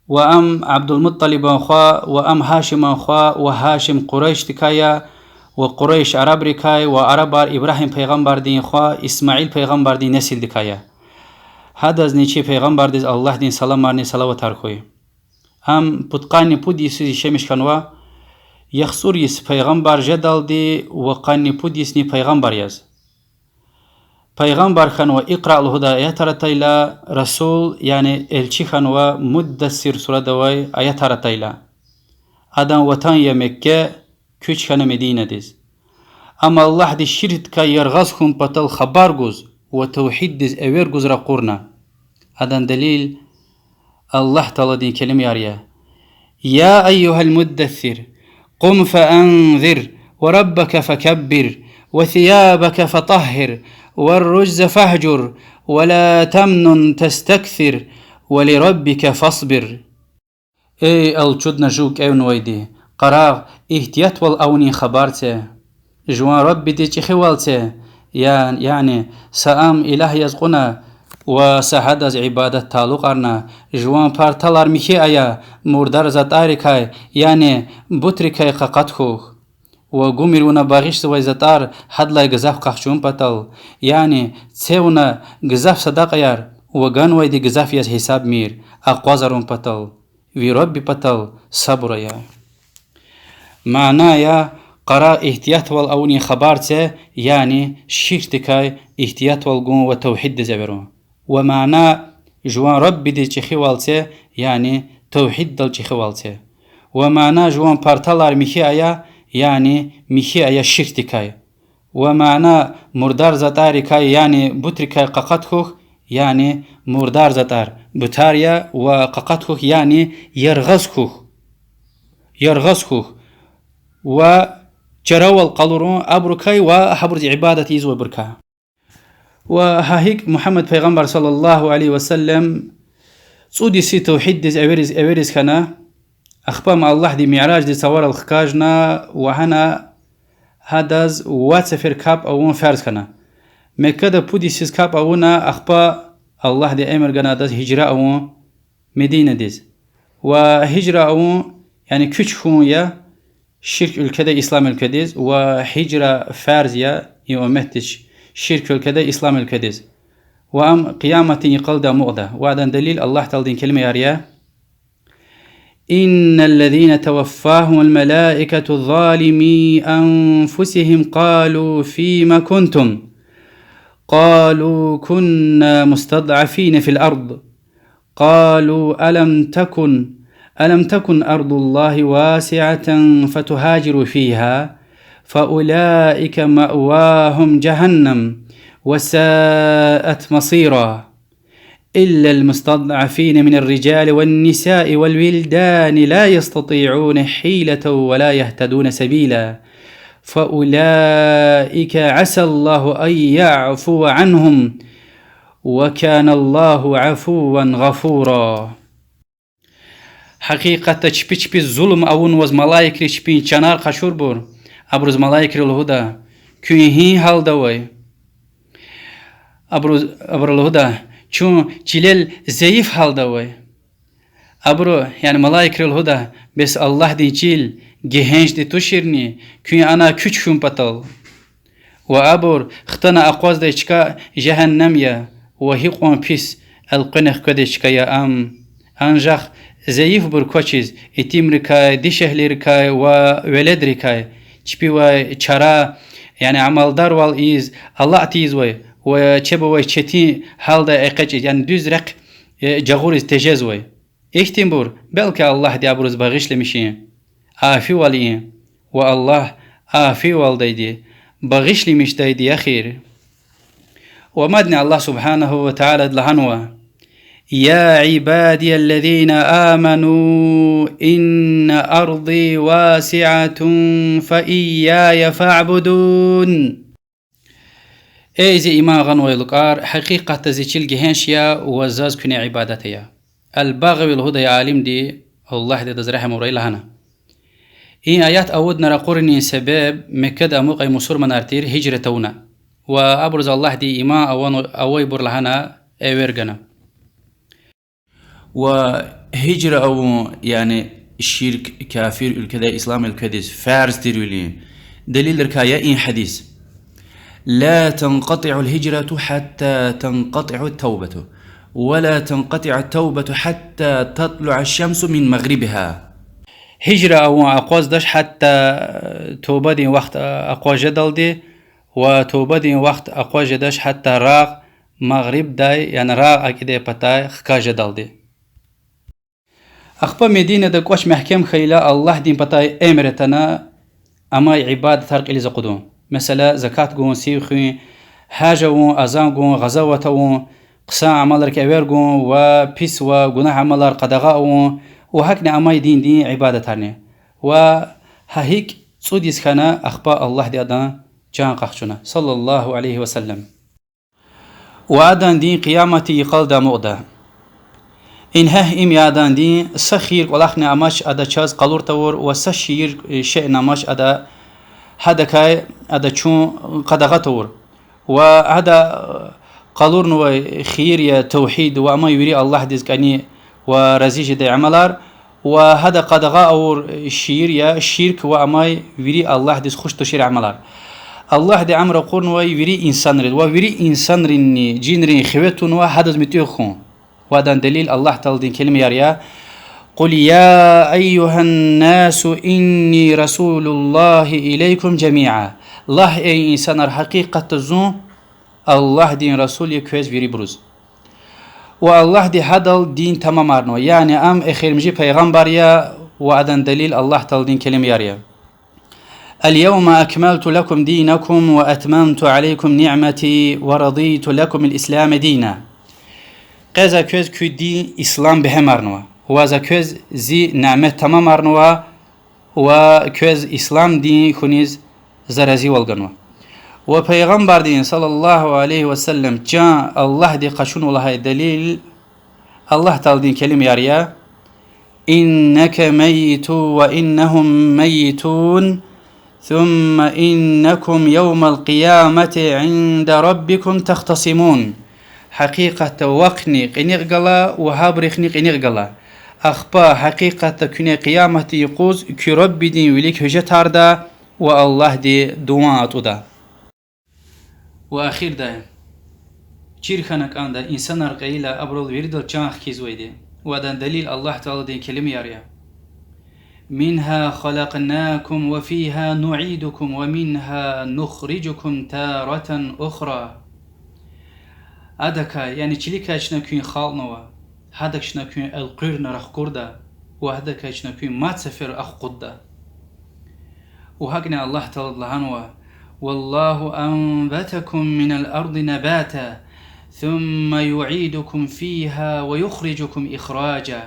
ва ам Абдулмутталибан хва, ва ам Гьашиман хва, ва Гьашим Къурайшдикай я, ва Къурайш арабрикай, ва арабар Ибрагьим пайгъамбардин хва, Исмаил пайгъамбардин несилдикай я. Гьадазни чи пайгъамбардиз Аллагьдин саламарни салаватар хьуй. Ам пудкъанни пуд йисуз яшамиш хьанва, яхцӀур йис пайгъамбар жедалди ва къанни пуд йисни пайгъамбар яз. Пайгъамбар хьанва икьра лугьудай аятар атайла, расул, яни элчи хьанва Муддассир сурадавай аятар атайла. Адан ватан я Мекке, куьч хьана Мединадиз. Амма Аллагьдиз ширкдикай яргъаз хьун патал хабар гуз ва тавгьиддиз эвер гуз ракъурна. Адан делил Аллагь Тааладин келимаяр я: يا أيها المدثر قم فأنذر وربك فكبر وثيابك فطهر والرجز فاهجر ولا تمنن تستكثر ولربك فاصبر. Эй алчудна жув кӀевнавайди, къарагъ, игьтиятвал авунин хабар це. Жуван Раббидиз чӀехивал це, я-, яни са ам илагь яз кьуна ва са гьадаз ибадат талукьарна, жуван парталар михьи ая мурдар затӀарикай, яни бутрикай къакъат хьухь. Ва гумир вуна багъишзавай затӀар гьадалай гзаф къахчун патал, яни це вуна гзаф садакьаяр ва ганвайди гзаф яз гьисабмир акъвазарун патал, ви Рабби патал сабур ая. Мана я, къарагъ, игьтиятвал авунин хабар це, яни ширкдикай игьтиятвал гун ва тавгьиддиз эверун. Ва мана, жуван Раббидиз чӀехивал це, яни тавгьиддал чӀехивал це. Ва мана, жуван парталар михьи ая, яни михьи ая ширкдикай. Ва мана, мурдар затӀарикай, яни бутрикай къакъат хьухь, яни мурдар затӀар, бутар я, ва къакъат хьухь, яни яргъаз хьухь. Яргъаз хьухь. Ва чаравал къалурун абурукай ва гьабуруз ибадат ийизвайбурукай. Ва гьа гьикӀ Мугьаммад пайгъамбар صلى الله عليه وسلم цӀуд йиси тавгьиддиз эвериз, эвериз хьана, ахпа ам Аллагьди Мираждиз цаварал хкажна ва гьана гьадаз вад сефер капӀ авун фарз хьана. Меккада пуд йисуз капӀ авуна, ахпа Аллагьди эмир гана адаз гьижра авун Мединадиз. Ва гьижра авун, яни куьч хьун я ширк уьлкведай ислам уьлкведиз, ва гьижра фарз я и умметдиз ширк уьлкведай ислам уьлкведиз. Ва ам къияматдин йикъалди амукьда. Ва адан делил Аллагь Тааладин келимаяр я: إن الذين توفاهم الملائكة ظالمي أنفسهم قالوا فيم كنتم قالوا كنا مستضعفين في الأرض قالوا ألم تكن، ألم تكن أرض الله واسعة فتهاجروا فيها فأولئك مأواهم جهنم وساءت مصيرا. إلا المستضعفين من الرجال والنساء والولدان لا يستطيعون حيلة ولا يهتدون سبيلا فأولئك عسى الله أن يعفو عنهم وكان الله عفوا غفورا. Гьакъикъатда чпи чпиз зулум авунваз малаикри чпин чанар къачурбур, абуруз малаикри лугьуда: куьн гьи гьалда авай? Абуру, абуру лугьуда: чун чилел зайиф гьалда авай. Абуру, яни малаикри лугьуда: бес Аллагьдин чил гегьеншди туширни, куьн ана куьч хьун патал? Ва абур хтана акъваздай чка жегьеннем я, ва гьикьван пис элкъвена хкведай чка я ам. Анжах зайифбур квачиз, итимрикай, дишегьлийрикай ва веледрикай чпивай чара, яни амалдарвал ийиз алакь тийизвай ва чеб авай четин гьалдай экъечӀиз, яни дуьз рехъ, э, жагъуриз тежезвай. Ихьтинбур, белки Аллагьди абуруз багъишламишин, афивал ийин, ва Аллагь афивалдайди, багъишламишдайди я эхир. Ва мадни Аллагь سبحانه وتعالى лагьанва: يا عبادي الذين آمنوا إن أرضي واسعة فإياي فاعبدون. Эй зи иман гъанвай лукӀар, гьакъикъатда зи чил гегьенш я ва заз куьне ибадат ая. Ал-Багъави лугьудай алимди, Аллагьди адаз регьим авурай, лагьана: и аят авудна ракъурунин себеб Меккада амукьай мусурманар тир гьижрат авуна ва абуруз Аллагьди иман аван-, авайбур лагьана эвер гана. Ва гьижра авун, яни ширк, кафир уьлкведай ислам уьлкведиз фарз тирвилин делилрикай я и гьадис: لا تنقطع الهجرة حتى تنقطع التوبة، ولا تنقطع التوبة حتى تطلع الشمس من مغربها. Гьижра авун акъваздач гьатта, э, тубадин вахт, э, акъваз жедалди, ва тубадин вахт акъваз жедач гьатта рагъ магърибдай, яни рагъ акӀидай патай хкаж жедалди. Ахпа Мединада кӀвач мягькем хьайила, Аллагьдин патай эмир атана амай ибадатар кьилиз акъудун. Месела, закат гун, сив хуьн, гьаж авун, азан гун, гъазават авун, хъсан амалрик эвер гун ва пис ва гунагь амалар къадагъа авун ва гьакӀни амай диндин ибадатарни. Ва гьа гьикӀ цӀуд йис хьана, ахпа Аллагьди адан чан къахчуна, صلى الله عليه وسلم. ва адан дин къияматдин йикъалди амукьда. Ингье, им я адан дин, са хийир кӀвалахни амач ада чаз къалур тавур, ва са хийир, э, шейни амач ада, гьадакай ада чун къадагъа тавур. Ва гьада, э, къалурнавай хийир я тавгьид ва амай вири Аллагьдиз кӀани ва рази жедай амалар, ва гьада къадагъа авур хийир я ширк ва амай вири Аллагьдиз хуш тушир амалар. Аллагьди амр ракъурнавай вири инсанриз, ва вири инсанринни жинрин хиве тунва гьадаз муьтӀуьгъ хьун. Ва адан делил Аллагь Тааладин келимаяр я: قل يا أيها الناس إني رسول الله إليكم جميعا. Лагь, эй инсанар, гьакъикъатда зун Аллагьдин расул я квез вирибуруз. Ва Аллагьди гьадал дин тамамарнава, яни ам эхиримжи пайгъамбар я, ва адан делил Аллагь Тааладин келимаяр я: اليوم أكملت لكم دينكم وأتممت عليكم نعمتي ورضيت لكم الإسلام دينا. Къе за квез куь дин ислам бегьемарнава, ва за квез зи нямет тамамарнава, ва квез ислам дин хьуниз за разивал ганва. Ва пайгъамбардин صلى الله عليه وسلم чан Аллагьди къачунва лагьай делил Аллагь Тааладин келимаяр я: إنك ميت وإنهم ميتون ثم إنكم يوم القيامة عند ربكم تختصمون. Гьакъикъатда вахъни кьиникь гала ва гьабурухъни кьиникь гала. Ахпа гьакъикъатда куьне къияматдин юкъуз куь Раббидин вилик гьуьжетарда ва Аллагьди дуван атӀуда. Ва ахирдай, чир хьана кӀанда инсанар кьейила абурал виридал чан хкизвайди. Ва адан делил Аллагь Тааладин келимаяр я: منها خلقناكم وفيها نعيدكم ومنها نخرجكم تارة أخرى. Адакай, яни чиликай чна куьн халкьнава, гьадак чна куьн элкъуьрна рахкурда, ва гьадакай чна куьн мад сефер ахкъудда. Ва гьакӀни Аллагь Таалади лагьанва: والله أنبتكم من الأرض نباتا ثم يعيدكم فيها ويخرجكم إخراجا.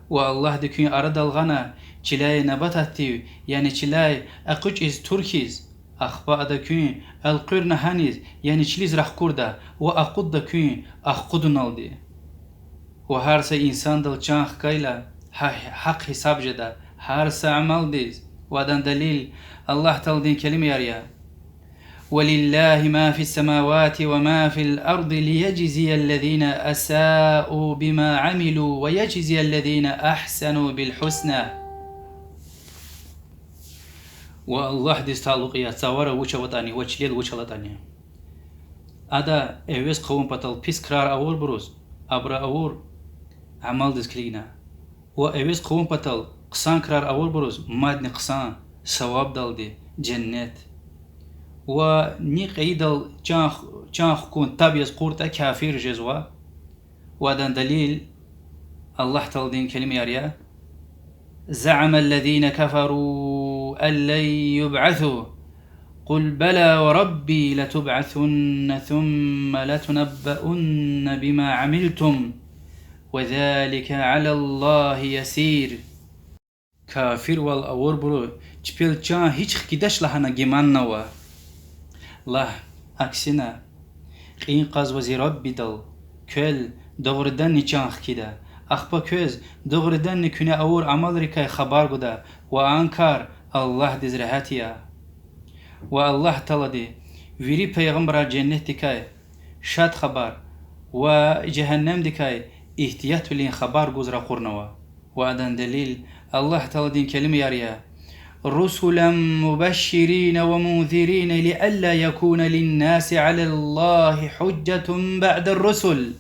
Ва Аллагьди куьн арадал гъана чиляй набататдив, яни чиляй экъучӀиз тур хьиз, ахпа ада куьн элкъуьрна гьаниз, яни чилиз рахкурда ва акъудда куьн ахкъудуналди. Ва гьар са инсандал чан хкайла, гьа-, гьахъ-гьисаб жеда гьар са амалдиз. Ва адан делил Аллагь Тааладин келимаяр я: ولله ما في السماوات وما في الأرض ليجزي الذين أساءوا بما عملوا ويجزي الذين أحسنوا بالحسنى. Ва Аллагьдиз талукь я цавара вуч аватӀани ва чилел вуч алатӀани. Ада эвез хъувун патал пис крар авурбуруз абуру авур амалдиз килигна, ва эвез хъувун патал хъсан крар авурбуруз мадни хъсан савабдалди женнет. Ва ни кьейидал чан, чан хкун таб яз кьуртӀа, кафир жезва. Ва адан делил Аллагь Тааладин келимаяр я: زعم الذين كفروا أن لن يبعثوا قل بلى وربي لتبعثن ثم لتنبؤن بما عملتم وذلك على الله يسير. Кафирвал авурбуру чпел чан гьич хкидач лагьана гиманнава. Лагь, аксина, кьин кьазва зи Раббидал, квел дугъриданни чан хкида, ахпа квез дугъриданни куьне авур амалрикай хабар гуда, ва а кар Аллагьдиз регьят я. Ва Аллагь Таалади вири пайгъамбарар женнетдикай шад хабар ва жегьеннемдикай игьтиятвилин хабар гуз ракъурнава. Ва адан делил Аллагь Тааладин келимаяр я: رسلا مبشرين ومنذرين لئلا يكون للناس على الله حجة بعد الرسل.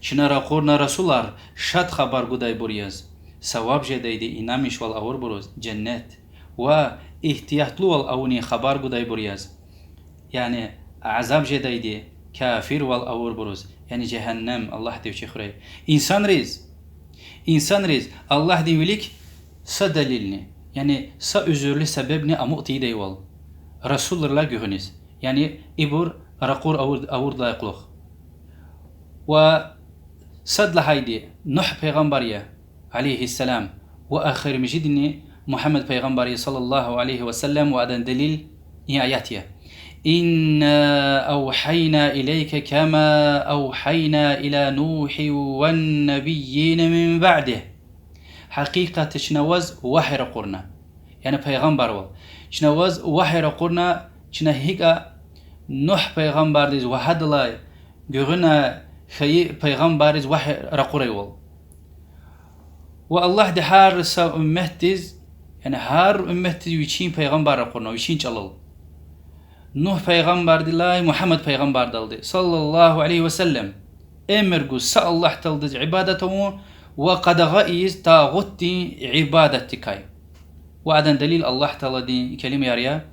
Чна ракъурна расулар шад хабар гудайбур яз, саваб жедайди инанмишвал авурбуруз женнет, ва игьтиятлувал авунин хабар гудайбур яз, яни азаб жедайди кафирвал авурбуруз, яни жегьеннем, Аллагьди вичи хуьрай. Инсанриз, инсанриз Аллагьдин вилик са далилни, яни са уьзуьрлу себебни амукь тийидайвал расулрилай гуьгъуьниз, яни ибур ракъур авур-, авурдалай кьулухъ. Ва сад лагьайди Нугь пайгъамбар я, عليه السلام, ва эхиримжидини Мугьаммад пайгъамбар я, صلى الله عليه وسلم, ва адан делил и аят я. إنا أوحينا إليك كما أوحينا إلى نوح والنبيين من بعده. Гьакъикъатда чна ваз вагьй ракъурна. Яни пайгъамбарвал. Чна ваз вагьй ракъурна, чна гьикӀа Нугь пайгъамбардиз вагьадалай гуьгъуьна хьайи пайгъамбарриз вагьй ракъурайвал. Ва Аллагьди гьар са умметдиз, яни гьар умметдиз вичин пайгъамбар ракъурна, вичин чӀалал. Нугь пайгъамбардилай Мугьаммад пайгъамбардалди, صلى الله عليه وسلم, эмир гуз са Аллагь Тааладиз ибадат авун ва къадагъа ийиз тагъутдин ибадатдикай. Ва адан далил Аллагь Тааладин келимаяр я: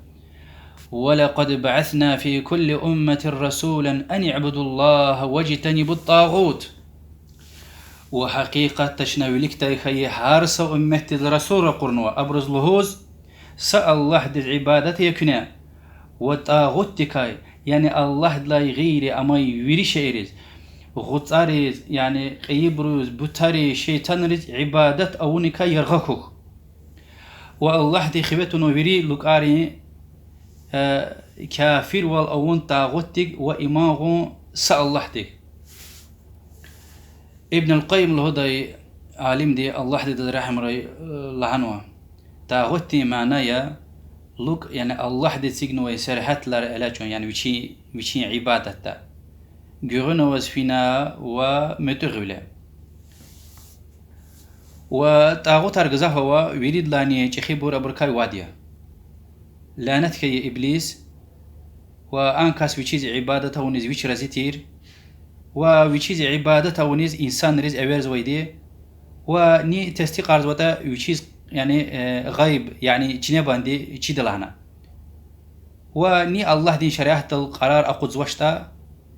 ولقد بعثنا في كل أمة رسولا أن اعبدوا الله واجتنبوا الطاغوت. Ва гьакъикъатда чна виликдай хьайи гьар са умметдиз расул ракъурнава, абуруз лугьуз: са Аллагьдиз ибадат ая куьне ва тагъутдикай, яни Аллагьдилай гъейри амай вири шейэриз, гъуцариз, яни кьейибуруз, бутариз, шейтанриз ибадат авуникай яргъа хьухь. Ва Аллагьди хиве тунва вири лукӀарин, э, кафирвал авун тагъутдик ва иман гъун са Аллагьдик. Ибн аль-Къайим лугьудай алимди, Аллагьди адаз регьимрай, э, лагьанва: тагъутдин мана я лукӀ, яни Аллагьди эцигнавай сергьятлар элячӀун, яни вичин, вичин ибадатда гуьгъуьна аваз фина ва муьтӀуьгъвиле. Ва тагъутар гзаф ава, виридалайни чӀехибур абурукай вад я. Лянат хьайи иблис, ва а кас вичиз ибадат авуниз вич рази тир, ва вичиз ибадат авуниз инсанриз эверзавайди, ва ни тестикьарзаватӀа вичиз, яни, э, гъайб, яни чинебанди чида лагьана. Ва ни Аллагьдин шариатдал къарар акъудзавачтӀа,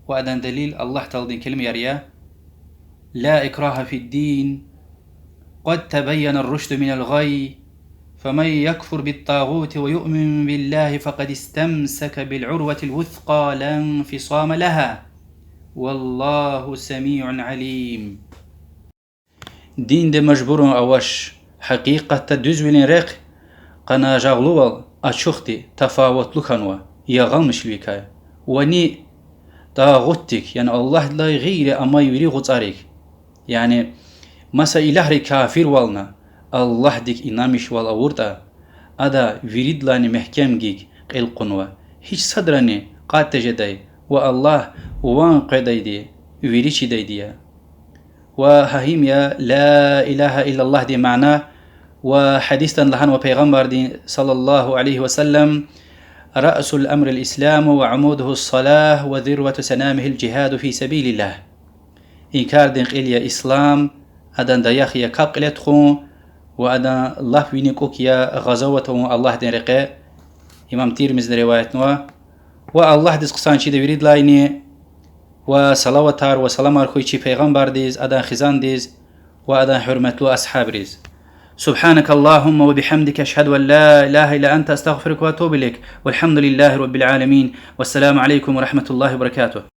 ва адан далил Аллагь Тааладин келимаяр я: لا إكراه في الدين، قد تبين الرشد من الغي، فمن يكفر بالطاغوت ويؤمن بالله فقد استمسك بالعروة الوثقى لا انفصام لها، والله سميع عليم. Динда мажбурун авач, гьакъикъатда дуьзвилин рехъ, къанажагълувал ачухди тафаватлу хьанва ягъалмишвиликай, ва ни тагъутдик, яни Аллагьдилай гъейри амай вири гъуцарик, яни маса илагьрик кафирвална, Аллагьдик инанмишвал авуртӀа, ада виридалайни мягькем гьикӀ кьил кьунва, гьич садрани кьатӀ тежедай ва Аллагь ван къведайди, вири чидайди я. Ва гьа им я لا إله إلا اللهдин мана, ва гьадисда лагьанва Пайгъамбардин صلى الله عليه وسلم: رأس الأمر الإسلام وعموده الصلاة وذروة سنامه الجهاد في سبيل الله. Инкардин кьил я ислам, адан даях я капӀ кьиле тухун, ва адан лап вини кӀук я гъазават авун Аллагьдин рекье. Имам Тирмизиди риваятнава. Ва Аллагьдиз хъсан чида виридалайни, ва салаватар ва саламар хьуй чи Пайгъамбардиз, адан хизандиз ва адан гьуьрметлу асгьабриз. سبحانك اللهم وبحمدك، أشهد أن لا إله إلا أنت، أستغفرك وأتوب إليك. والحمد لله رب العالمين. والسلام عليكم ورحمة الله وبركاته.